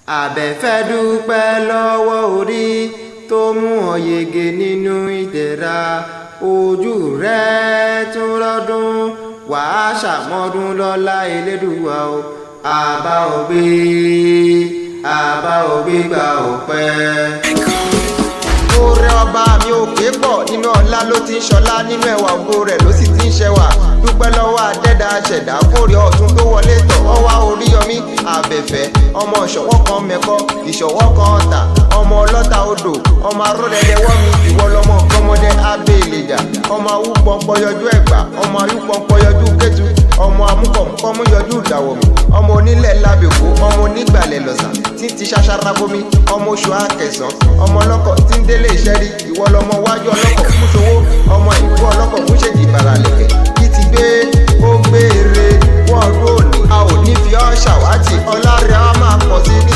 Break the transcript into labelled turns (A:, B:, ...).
A: Àbẹ̀fẹ́ dúpẹ́ lọ́wọ́ orí tó mú ọ yege nínú ìdẹ̀ra. Ojú rẹ̀ tún rọ́dún, wàá ṣàmọ́dún lọ́lá Elédùwà o. Àbá ògbé, àbá ògbé gba ọpẹ́. Oore ọba mi òkè pọ̀, nínú ọlá ló ti ń ṣọlá, nínú ẹwà ògo rẹ̀ ló sì ti ń ṣẹwà. Dúpẹ́ lọ́wọ́ adẹ́dá ṣẹ̀dá fòrè ọ̀tún tó wọlé tọ̀ ọ́ wá. Oríyọmí Àbẹ̀fẹ́, ọmọ ìṣọ̀wọ́ kan mẹ́kọ́, ìṣọ̀wọ́ kan ọ̀tà, ọmọ ọlọ́ta odò, ọmọ arúdẹ̀dẹ̀ wọ́mi. Ìwọ lọmọ gbọ́mọdé abẹ́ ìlẹ̀jà, ọmọ awúpọ̀npọ̀ yọjú ẹ̀gbá, ọmọ awúpọ̀npọ̀ yọjú kẹ́tù, ọmọ amúkọ̀mùkọ́mú yọjú ìdàwọ̀mù, ọmọ onílẹ̀ lábẹ́kọ̀, ọmọ onígbàlẹ̀ lọ̀sà tí ti ṣaṣara bomi, ọmọ oṣù akẹsàn, ọmọ ọlọ́kọ̀ tí ń délé iṣẹ́ rí. Ìwọ lọmọ wájú ọlọ́kọ̀ múṣowó, ọmọ ìkú ọlọ́kọ̀ múṣèjì ìbàràlẹ̀kẹ̀ kí ti gbé ó gbére wọ́ọ̀dún òní. A ò ní fi ọ́ ṣàwátì, ọlá rẹ̀ á máa pọ̀ sí ní.